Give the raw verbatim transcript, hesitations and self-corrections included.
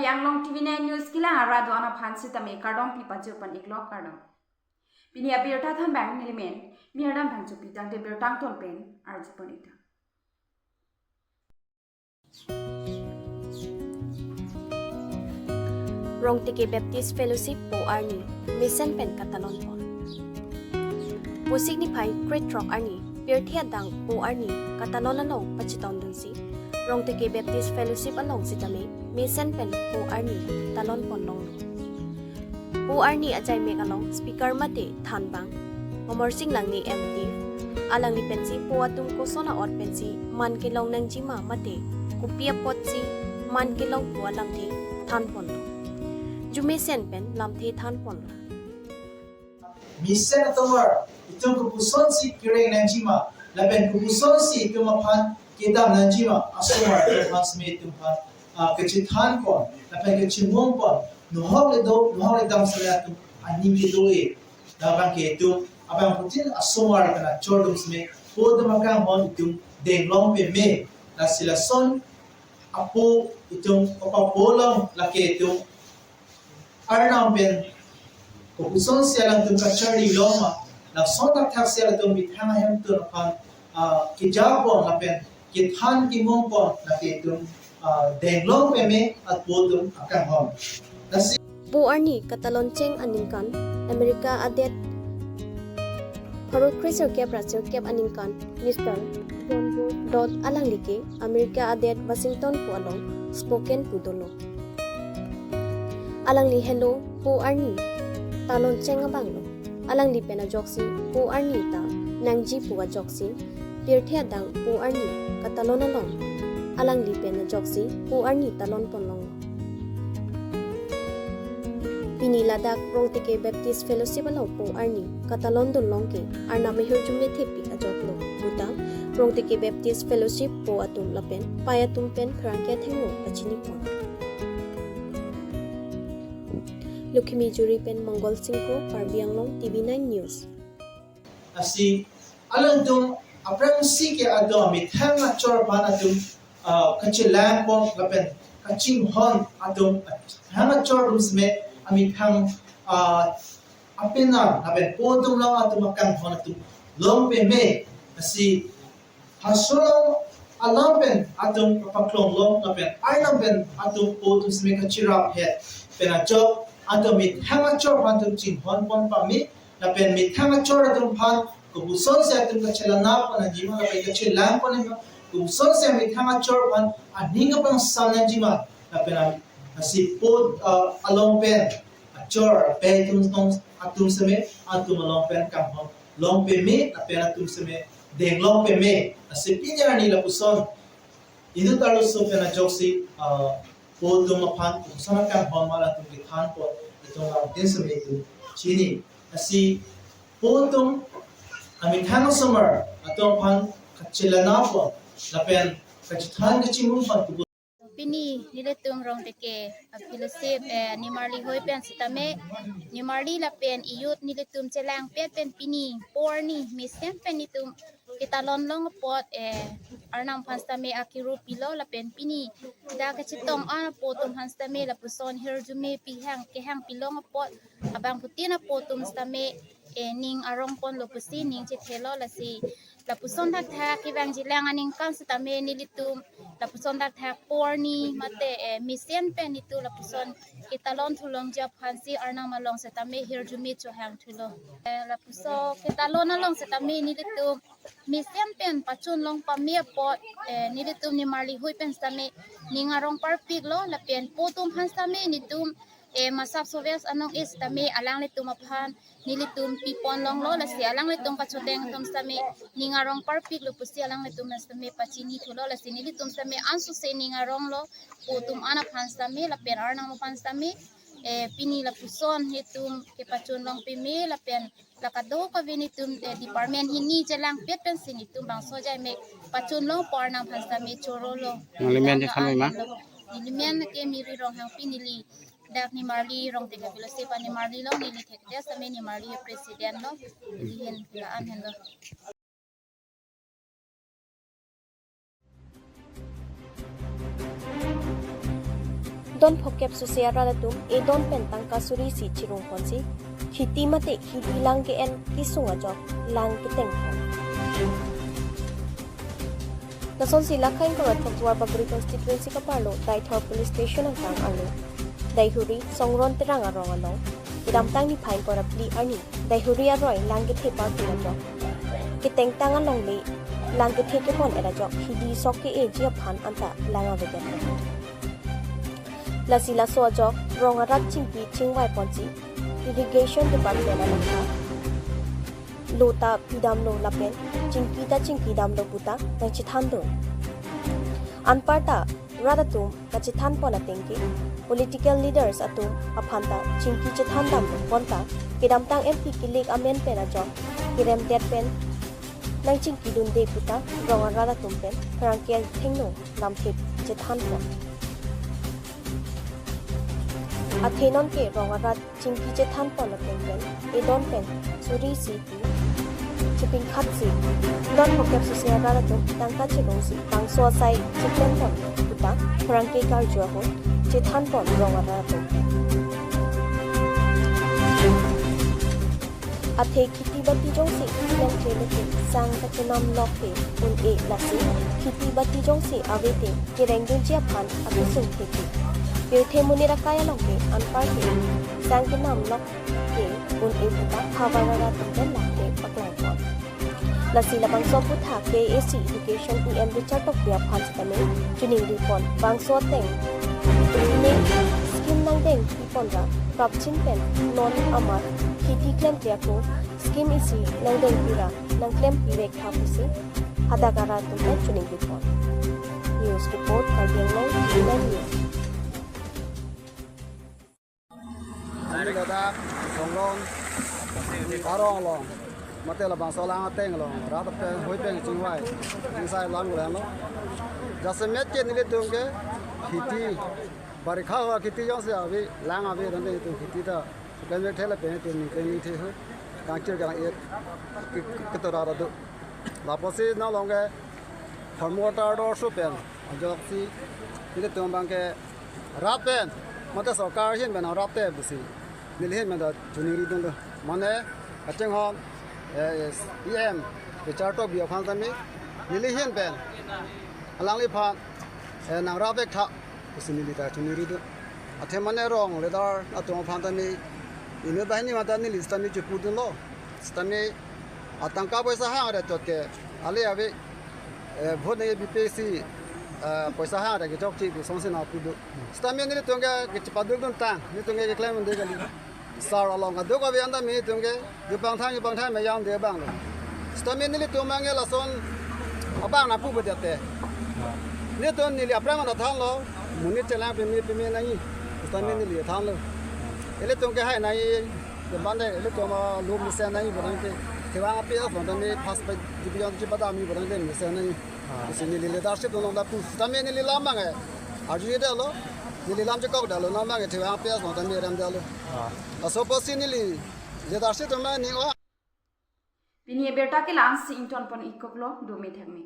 Anglong T V nine News kelang arat do-an aphan sitame kardom pi pajirpon iklo, kardom. Pini abirta thanbang nelimen Mirdam Phangchopi, tangte birta angton pen arjupon ik tha. Rongteke Baptist Fellowship po arni mesen pen katalon pon. Pusik niphai krethrok arni, pirthe adang po arni katalon along pachetongdunsi Rongteke Baptist Fellowship along sitame mesen pen po arni talon pon longlo. Po arni ajaimek along speaker mate thanbang Amarsing Langne M D, alangli pensi po atum koson a-ot pensi man kelong nangjima mate kopi apotsi man kelong pu alamthe thanponlo. Arjumesen pen lamthe thanponlo. Mesen atomar itum kopusonsi kereng nangjima lapen kopusonsi itum aphan kedam nangjima asomar itum aphan sitame itum aphan, ah, kachethanpon lapen kachimungpon, nohok le do, nohok le dam sitame atum aning kedo-e. Labang ke itum abangphutin asomar kana chor atum sitame po atum akanghon itum denglong peme. Lasi lason apo itum kapapo along lake itum Arnam pen kopusonsi alangtum kacharli loma, lason thakthak si alangtum methang ahemtun aphan, ah, kejapon lapen kethan kemungpon lake itum, ah, denglong peme apo atum akanghon. Lasi po arni katalon cheng aningkan, America adet pharo kresirkep ra sirkep aningkan Mister John Dodd alangli ke America adet Washington pu along Spokane pu dolo. Alangli henlo po arni talon cheng abanglo. Alangli pen ajoksi po arni ta nangji pu ajoksi, pirthe adang po arni katalon along alangli pen ajoksi po arni talon pon longlo. Pini ladak Rongteke Baptist Fellowship along po arni katalon dun long ke Arnam ahirjume thepik ajoklo. Puta Rongteke Baptist Fellowship po atum lapen pai atum pen pherangke athengno pachinipon. Lukhimi Juri pen Mongol Singkho, Karbi Anglong T V nine News. Lasi alangtum aphrangsi ke atum methang achor aphan atum, ah, kachelangpon lapen kachinghon atum, methang achor atum sitame amethang, ah, apenang lapen po atum along atum akanghon atum long peme. Lasi Halaso along alam pen atum kapaklong long lapen Arnam pen atum po atum sitame kachirap het pen ajok atum methang achor aphan atum chinghonpon pame lapen methang achor atum aphan kopusonsi atum kachelanapon nangjima lapen kachelangpon nangjima, kopusonsi methang achor aphan aning kapangsam nangjima lapen am-, lasi po, ah, along pen achor ape atum tong atum sitame atum along pen kanghon long peme lapen atum sitame denglong peme. Lasi pini arni lapuson inut arloso pen ajoksi, ah, po atum aphan koson akanghon ma latum kethanpon itum lamthe sitame itum chini. Lasi po atum amethang asomar atum aphan kachelanapon lapen kachethan kachimungpon. Pini nelitum Rongteke a-fellowship, eh, nimarli hoi pen sitame, nimarli lapen iyut nelitum chelangpet pen pini po arni mesen pen nelitum ketalon long apot, eh, Arnam aphan sitame akiru pilo lapen pini dak kachetong an apo atum aphan sitame lapuson hirjume pihang kehang pilong apot abangphutin apo atum sitame, eh, ning arongponlo pusi ning chethelo. Lasi lapuson thakthak kevangjilang aningkan sitame nelitum lapuson thakthak po arni mate, eh, mesen pen nelitum lapuson ketalon thulongji aphansi Arnam along sitame hirjume chohang thulo. Eh, lapuson ketalon along sitame nelitum mesen pen pachun long pame apot, eh, nelitum nimarli hoi pen sitame ning arong parpiklo lapen po atum aphan sitame nelitum, eh, Masap Sowes anong-e sitame alanglitum aphan nelitum pipon longlo, lasi alanglitum kachoteng atum sitame ning arong parpiklo pusi alanglitum sitame pachini thulo. Lasi nelitum sitame ansose ning aronglo po atum an aphan sitame lapen Arnam aphan sitame, eh, pini lapuson nelitum kepachun long peme lapen la kadokave nelitum, eh, department hini chelangpet pensi nelitum bangso ajaimek pachun long apot Arnam aphan sitame chorolo. Nangli men je khan ma? Neli men ke Miri Ronghangpi, neli dak nimarli Rongteke a-fellowship nimarli along neli thekte sitame nimarli president lo, neli hin la-an henlo. Don phokep suse arat atum edon pen tangka suri isi chirung ponsi khiti mate hidi lang ke-en kesung ajok lang keteng pon. Lasonsi lake ingkoi ra throksi Bagori constituency kaparlo Deithor police station angkang arlo Daihuri Songron Terang arong along kedamtang niphai ingkoi ra phli arni Daihuri aroi lang kethe parking ajok ketengtang alongle lang kethe kepon-et ajok hidi sok ke-eji aphan anta lang avedet. Lasi laso ajok rong arat chingki chingvai ponsi irrigation department along ta lo ta pidamlo lapen chingki ta chingkidamlo puta nangchethan dun. Anparta rat atum kachethan pon ateng ke political leaders atum aphan ta chingki chethan dam pon ta kedamtang M P kilik amen pen ajok keremdet pen nangchingkidunde puta rong arat atum pen pherangke thengno lamthe chethan pon. Athe non ke rong arat chingki chethan pon ateng pen edon pen suri isi pu chepingkhat si don phokep suse arat atum tangka chelongsi bangso asai cheklen pon puta pherangke karju ahut chethan pon rong arat atum. Athe khiti bati jongsi klemkle leke sang kachenam lok ke un-e lasi khiti bati jongsi ave te kerengdunji aphan akesung thekji. Pirthe monit akai along ke anpar ke sang kenam lok ke un-e puta havar arat atum pen lake paklang pon. Lasi labangso aphuthak K A A C Education E M Richard Tokbi aphan sitame chiningri pon bangso ateng ne scheme nangdeng pi pon ra prapjin pen non amar khiti klemkle ako scheme isi nangdeng pi ra nangklem pi vek tha pusi hadak arat atum pen chiningri pon. News report, Karbi Anglong, Newsline News. Kami ladak Songron arong along, mate labangso alang ateng along rat pen hoi pen chingvai chingsai lang lang lo. Jasemet ke nelitum ke khiti, barikha hua khiti jongsi ave, lang ave, tangte itum khiti ta klemkle thela pen itum klemkle the ho, kangchir kang-et ke, ke, ketora do. Lapusi nang along ke farm water do su pen ajoksi nelitum abang ke rat pen, mate sorkar ahin pen rat te pusi neli ahin pen ta chiningri dunlo. Mane kachinghon, eh, E M Richard Tokbi aphan tame neli ahin pen alangliphan, eh, nang rat vek tha pusi neli ta chiningri dun. Athe mane rong leader atum aphan tame inut banghini mate neli sitame chipu dunlo. Sitame atangka poisa hang re chot ke ale ave, eh, vote nangkepi si, eh, poisa hang re kechokche pu songsi nangpu do. Sitame nelitum ke kechepaduk dun tang, nelitum ke keklem un-e kali. Sar along kaduk ave anta nelitum ke jupang thang jupang thang meyang de abang lo. Sitame nelitum abang ke lason abang nangpu bedet te. Nelitum neli aphrang anta thanlo, monit chelang peme peme nangji. Sitame neli thanlo. Ilitum ke hai nangji, kebang de, ilitum alum mesen nangji barang ke. Kevang api asong tame pas pa jipi yang jipa dami barang ke mesen nangji. Ah. Pusi neli leadership along lapu. Sitame neli lam abang ke arjudetlo. Neli lam chekokdetlo, nang abang ke kevang api asong tame remdetlo. Ah. Laso apotsi neli leadership tame ning o. Pini abirta ke la-ansi ingtonpon-ik koklo, dome thekme.